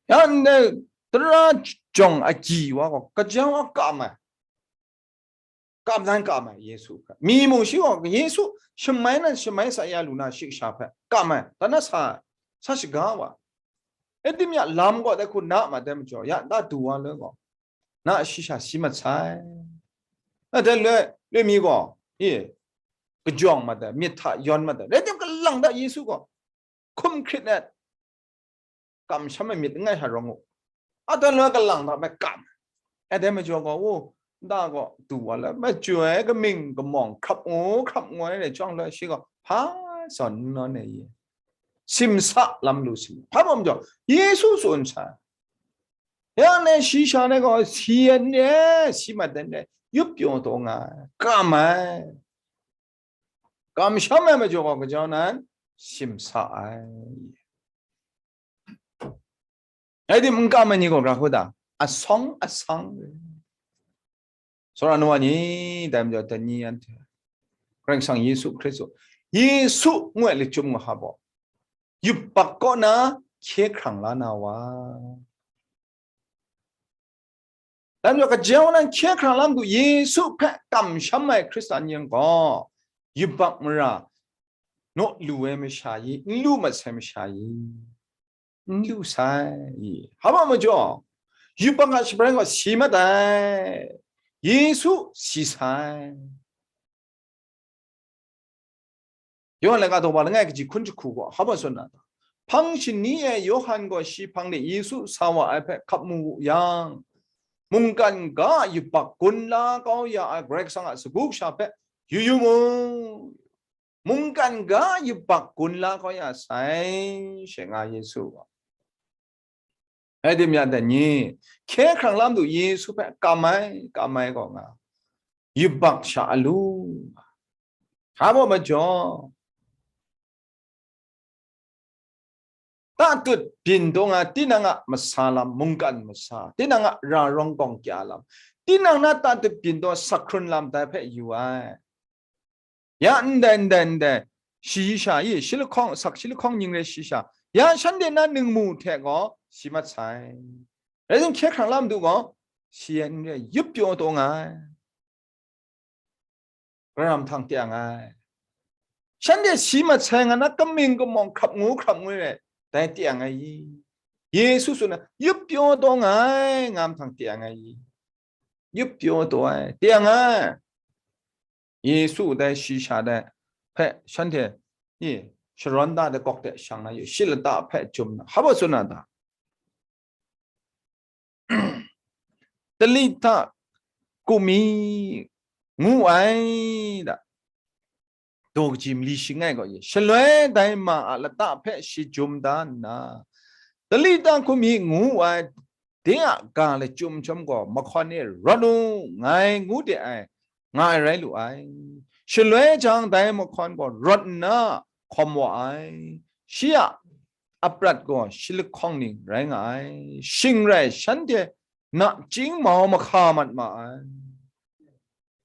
Ya ndai tara jawng agyi wa gaw, kaja wa kam ai, kam nan kam ai, Yesu hpe. Mi mung shi gaw, Yesu shamai nan shamai sa ya lu na shiksha hpe kam ai, dan na sa, sa shaga wa. E tim ya lam gaw dai hku na ma dai majaw, ya nta du wa le gaw, na shisha si mat sai. Na dai loi, loi mi gaw, e, kajawng mat ai, myit hta yawn mat ai. Rai tim, kalang ta Yesu gaw hkum hkrit ai, kamsham ai myit n ngai hta rawng u. A dan loi kalang hta bai kam. A dai majaw gaw, u, nta gaw du wa la, machyoi ai kaming kamawng hkrap ngu, hkrap ngu ai rai chyawng loi, shi gaw hpa zawn n nawn ai i. Simsa lam lu sim. Hpa bawm jaw, Yesu tsun sai. Ya ne shi sha ne gaw, si ai n re, si mat ai n re, yup pyaw taw nga ai, kam ai. Kamsham ai majaw gaw, kajau nan simsa ai. Ai tim n kam ai ni gaw, ra hku da, asawng asang. Sora nu wa ni, dai majaw, dai ni anhte, Karai Kasang Yesu Hkristu, Yesu ngu ai lachyum ngu hpa baw, yubak kaw na hkye hkrang la na wa. Dan majaw, kajau nan hkye hkrang lam du Yesu hpe kamsham ai Hkristan yen gaw, yubak mara naw lu ai masha i, n lu mat sai masha i, n lu sai i. Hpa baw majaw, yubak a shabrai gaw si mat ai, Yesu si sai. Yawhan laika daw ba langai kaji hkun jahku gaw, hpa baw tsun na ta? Hpang shani e Yawhan gaw shi hpang de Yesu sa wa ai hpe hkap mu wu yang, mungkan ga yubak gun la kau ya ai Karai Kasang a sagu kasha hpe yu yu mu. Mungkan ga yubak gun la kau ya sai, she nga Yesu gaw. Rai tim ya dai ni, hkye hkrang lam du Yesu hpe kam ai, kam ai gaw nga, yubak sha alu. Hpa baw majaw, tatut byin taw nga tinang a masa lam, mungkan masa, tinang a ra rawng gawng kya lam, tinang na tatut byin taw sa hkrun lam dai hpe yu ai. Ya ndai, ndai, ndai, shayi sha yi, shi lahkawng, asak shi lahkawng ning rai shi sha, ya shanhte na ningmu hte gaw si mat sai. Rai tim, hkye hkrang lam du gaw, si ai n re, yup pyaw taw nga ai, karam htang teng ai. Shanhte si mat sai nga na, kaming kamawng hkrap ngu hkrap ngu ai, dai teng ai i? Yesu tsun ai, yup pyaw taw nga ai, nga mahtang teng ai i? Yup pyaw taw ai, teng ai. Yesu dai shi sha dai hpe shanhte, i, sharawn da ai kawk hte shang na yu, shi lata hpe jum na, hpa baw tsun na ta? Talita kumi ngu ai da. Daw kaji mali shi ngai gaw ye. Shaloi dai ma a lata hpe shi jum da nna, Talita kumi ngu ai, de a ga lachyum chyawm gaw, mahkawn e rawt u, ngai ngu de ai, nga ai rai lu ai. Shaloi jang dai mahkawn gaw rawt nna hkawm wa ai. Shi a aprat gaw shi lahkawng ning rai nga ai. Shing rai shanhte nachying mau mahka mat ma ai.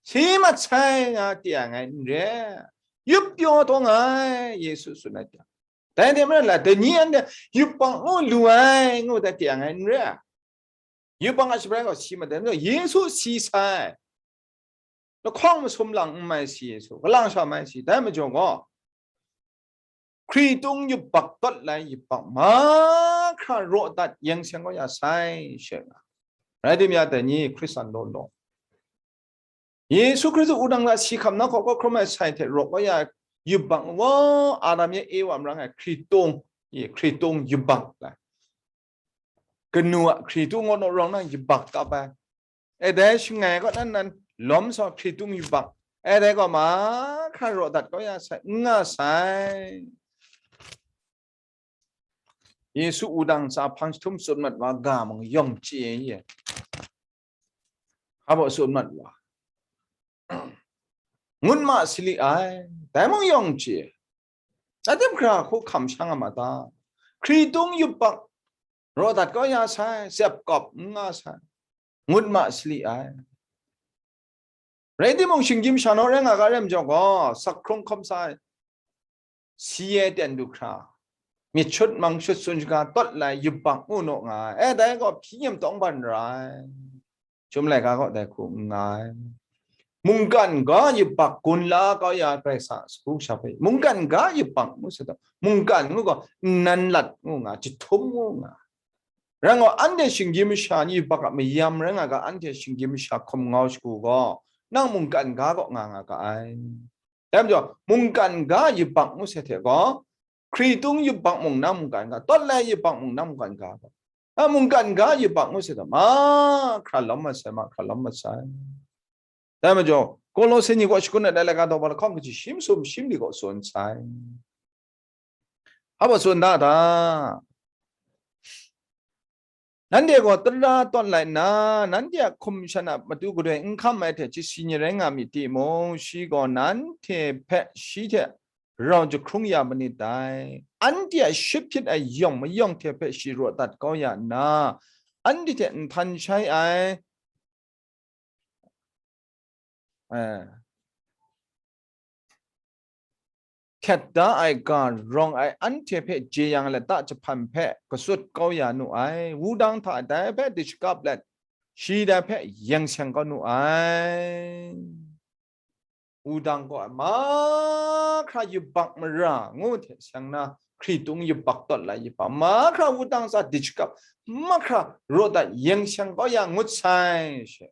Shi mat sai nga teng ai n re, yup pyaw taw nga ai, Yesu tsun ai hta. Dai hte maren la, dai ni anhte yubak ngu lu ai, ngu dai teng ai n re. Yubak a shabrai gaw si mat ai, Yesu si sai. Lahkawng masum lang n mai si Yesu, kalang sha mai si. Dai majaw gaw, hkritung yubak tawt lai yubak mahkra raw dat yeng seng kau ya sai, she nga. Rai tim ya, dai ni Hkristan law law, Yesu Hkristu wudang hta si hkam na hkawk kau hkrum ai sai hte raw kau ya ai yubak wa, Adam ye Ewa marang ai hkritung, ye hkritung yubak lai. Kanu a hkritung gaw naw rawng na yubak kap ai. E dai shangai kaw nan nan lawm sa hkritung yubak. E dai gaw mahkra raw dat kau ya sai, n nga sai. Yesu wudang tsa hpang jahtum tsun mat wa ga mung yawng chye ye. Hpa baw tsun mat wa. Ngut ma sali ai, dai mung yawng chye. Aten hkra hku hkam shang a ma ta? Hkritung yubak raw dat kau ya sai, sep kawp n nga sai. Ngut ma sali ai. Rai timung, shinggyim sha naw rai nga ga rai majaw gaw, sak hkrung hkawm sa ai, si e ten du hkra, myit shut mang shut tsun shaga tawt lai yubak ngu naw nga ai. E dai gaw hpyi nyem tawng ban ra ai. Chyum laika gaw dai hku n nga ai. Mungkan ga yubak gun la kau ya ai Karai Kasang a sagu kasha hpe, mungkan ga yubak ngu sa taw, mungkan ngu gaw nnan lat ngu nga, jahtum ngu nga. Rai gaw, anhte shinggyim masha ni yubak a mayam rai nga ga, anhte shinggyim masha hkum ngau shagu gaw, nang mungkan ga kaw nga nga ga ai. Dai majaw, mungkan ga yubak ngu sai hte gaw, hkritung yubak mung na mungkan ga, tawt lai yubak mung na mungkan ga gaw, a mungkan ga yubak ngu sai gaw, mahkra lawm mat sai, mahkra lawm mat sai. Dai majaw, Kolose ni kaw shakun ai dai laika daw ba lahkawng kaji shi masum shi mali kaw tsun sai. Hpa baw tsun da ta? Nanhte gaw tara tawn lai nna, nanhte a hkum shan a matu gadoi n hkam ai hte chasi ni rai nga myit timung, shi gaw nanhte hpe shi hte rau jahkrung ya manit dai. Anhte a shut hpyit ai yawng mayawng hte hpe shi raw dat kau ya nna, anhte hte nhtan shai ai, eh, hkyet da ai ga rawng ai anhte hpe jeyang lata jahpan hpe katsut kau ya nu ai. Wudang hta dai hpe dishakap let, shi dai hpe yeng seng kau nu ai. Wudang gaw mahkra yubak mara ngu hte seng na, hkritung yubak tawt lai yubak, mahkra wudang tsa dishakap, mahkra raw dat yeng seng kau ya ngut sai, she.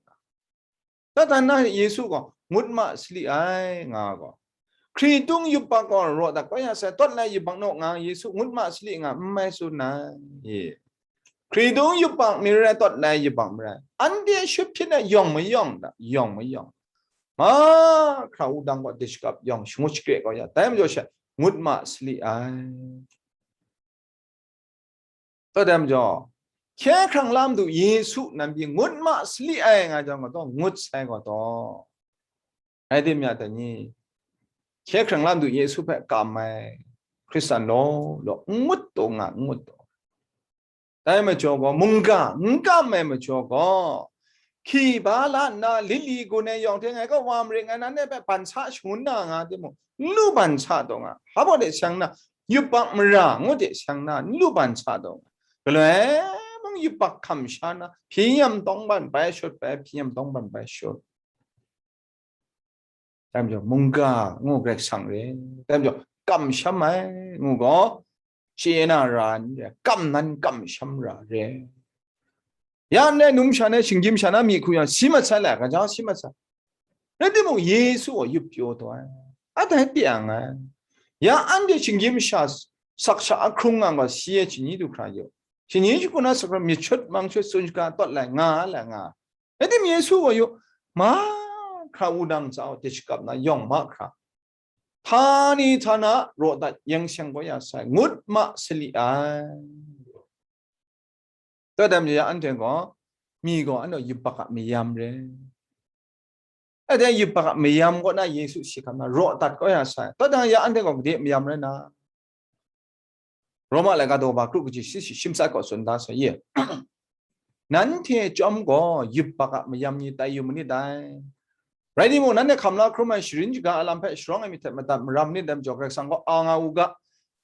Dai hta na Yesu gaw, ngut ma sali ai, nga gaw, hkritung yubak gaw raw dat kau ya sai, tawt lai yubak naw nga, Yesu ngut ma sali nga, n mai tsun ai. Ye. Hkritung yubak mi rai, tawt lai yubak mi rai. Anhte shut hpyit ai yawng mayawng da, yawng mayawng. Mahkra wudang gaw dishakap yawng shangut shakre kau ya. Dai majaw she, ngut ma sali ai. Taw dai majaw, hkye hkrang lam du Yesu nan pyi ngut ma sali ai nga jang gaw, taw ngut sai gaw taw. Rai tim ya ta ni? Hkye hkrang lam du Yesu hpe kam ai Hkristan law law, n ngut taw nga, n ngut taw. Dai majaw gaw, mungga n kam ai majaw gaw, hki ba la nna, lili gun ai yawng hte ngai kaw wa marit, ngai nanhte hpe ban sa shangun na nga timung, n lu ban sa taw nga. Hpa baw de seng na, yubak mara ngu de seng na, n lu ban sa taw nga. Galoi mung yubak hkam sha na, hpyi nyam tawng ban bai shut bai, hpyi nyam tawng ban bai shut. Dai majaw, mungga ngu Karai Kasang re. Dai majaw, kamsham ai ngu gaw, chye na ra n re, kam nan kamsham ra re. Ya ndai numsha na shinggyim sha na mi hku yang si mat sai la, gaja si mat sai. Rai timung, Yesu gaw yup pyaw taw ai, a dai tiang ai. Ya anhte shinggyim sha sak sha ahkrung nga gaw si ai chyeju du hkra yu. Chyeju hku na sakra myit shut mang shut tsun shaga tawt lai nga, lai nga. Rai timung, Yesu gaw yu, mahkra wudang tsa de shakap na yawng mahkra, htani htana raw dat yeng seng kau ya sai, ngut ma sali ai. Taw dam ya anhte gaw, mi gaw anhte yup bak a mayam re. Anhte yup bak a mayam kaw na Yesu si hkam na raw dat kau ya sai. Taw dang ya anhte gaw gade mayam rai na. Roma laika daw ba kru kaji shi shi shim sat kaw tsun da sai ye. Nanhte chyawm gaw yup bak a mayam ni tai yu manit dai. Rai timung, nanhte hkam la hkrum ai sharin shaga a lam hpe sharawng ai myit hte madat maram nit dai majaw, Karai Kasang gaw a nga u ga,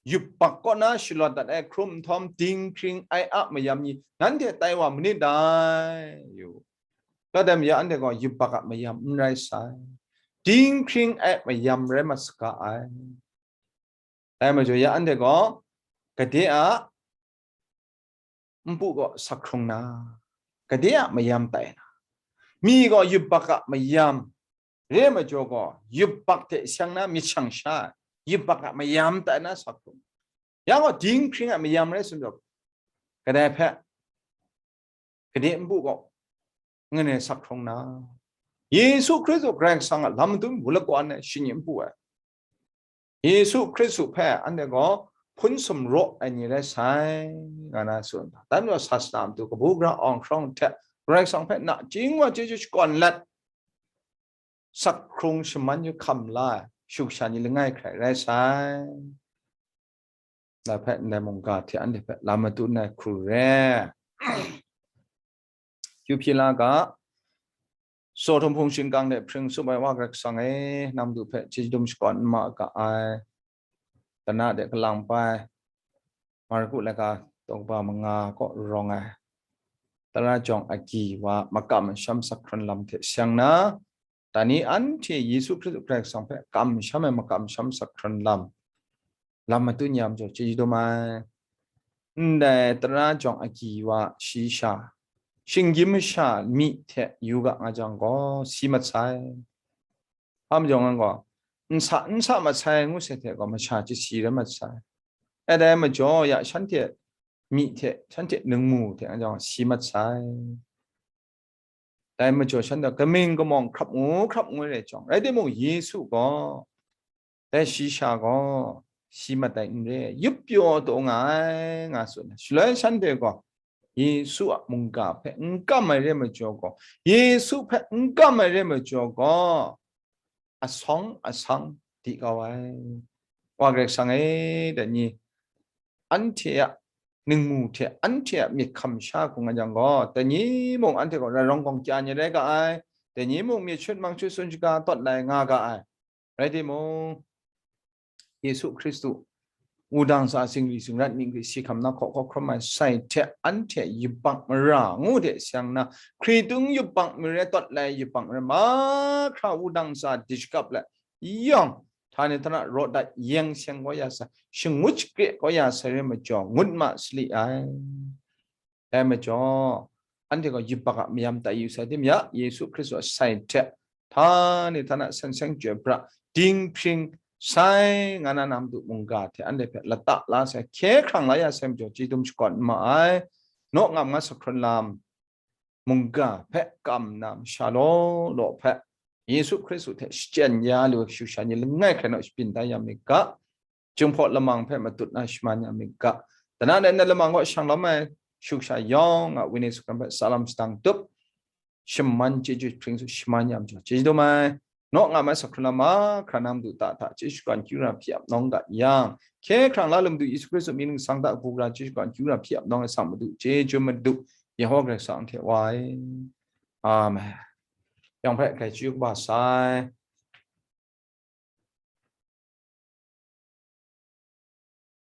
yup bak kaw na shalawt dat ai hkrum nhtawm, dinghpring ai a mayam ni nanhte tai wa manit dai. Yu, taw dai maya anhte gaw yup bak a mayam n rai sai, dinghpring ai mayam rai mat saga ai. Dai majaw ya anhte gaw gade a npu gaw sak hkrung na, gade a mayam tai na, mi gaw yup bak a mayam re majaw gaw, yup bak hte seng na myit shang sha ai, yup bak a mayam tai na sak hkrung. Ya gaw dinghpring a mayam rai sum jaw, kadai hpe gade npu gaw ngai sak hkrung na, Yesu Hkristu Karai Kasang a lam madun wulak wa nna shinggyim npu ai. Yesu Hkristu hpe anhte gaw hpun sumraw ai ni rai sai, nga na tsun. Dai majaw sasana matu kabu gara awng hkrawng hte Karai Kasang hpe nachying wa chyeju shakawn let, sak hkrung shaman yu hkam la ai shu kasha ni langai hkrai rai sai. Dai hpe ndai mungga hte anhte hpe lam madun ai hku re. Kyu hpyi la ga, Sodom hpung shingkang de hpring tsup ai Wa Karai Kasang e, nang madu hpe chyeju dum shakawn n ma ga ai. Tana de kalang pai, Marku laika daw kaba manga kaw rawng ai, tara jawng agyi wa makam masham sak hkrun lam hte seng na, dai ni anhte Yesu Hkristu Karai Kasang hpe kamsham ai makam masham sak hkrun lam, lam madun ya majaw chyeju dum ai. Ndai tara jawng agyi wa shi sha, shinggyim masha myi hte yu ga nga jang gaw, si mat sai. Hpa majaw ngan gaw, n sa, n sa mat sai ngu sai hte gaw, masha chyasi rai mat sai. E dai majaw ya shanhte myi hte, shanhte ningmu hte nga jang gaw, si mat sai. Dai majaw shanhte kaming kamawng hkrap ngu hkrap ngu re jawng, rai timung, Yesu gaw, dai shi sha gaw, si mat ai n re, yup pyaw taw nga ai, nga tsun ai. Shaloi shanhte gaw, Yesu a mungga hpe n kam ai re majaw gaw, Yesu hpe n kam ai re majaw gaw, asawng asang di kau ai. Wa Karai Kasang e, dai ni anhte a ningmu hte anhte a myit hkam sha hkung nga jang gaw, dai ni mung anhte gaw rai rawng gawng kya ni rai ga ai, dai ni mung myit shut mang shut tsun shaga tawt lai nga ga ai. Rai timung, Yesu Hkristu wudang sa singri singrat mingri si hkam na hkaw hkaw hkrum ai sai hte anhte yubak mara ngu de seng na, hkritung yubak mare tawt lai yubak mare mahkra wudang sa di shakap let yawng, htani htana raw dat yeng seng kau ya sa, shangut shakre kau ya sa re majaw, ngut ma sali ai. Dai majaw, anhte gaw yubak a mayam tai yu sai tim ya, Yesu Hkristu a sai hte, htani htana seng seng chyoi pra, dinghpring sai nga na, nang madu mungga hte anhte hpe lata la sai, hkye hkrang la ya sai majaw, chyeju dum shakawn n ma ai. Naw ngam nga sa hkrun lam, mungga hpe kam na masha law law hpe, Yesu Hkristu hte shachyen ya lu ai kashu sha ni langai hkrai naw shabyin da ya mi ga, Jinghpaw lamang hpe matut na shaman ya mi ga, tana de na lamang kaw shang lawm ai shu sha yawng a wenyi sukran hpe salam sadang tup, shaman chyeju hpring su shaman ya majaw chyeju dum ai. Naw ngam ai sa hkrun lam mahkra nang madu ta hta chyeju shakawn akyu ra hpyi ap nawng ga yang, hkye hkrang la lu Madu Yesu Hkristu mying ning sang hta kabu gara chyeju shakawn akyu ra hpyi ap nawng ai sa madu, chyeju madu, Yehowa Karai Kasang hte wa ai. Amen. Yawng hpe grai chyeju kaba sai.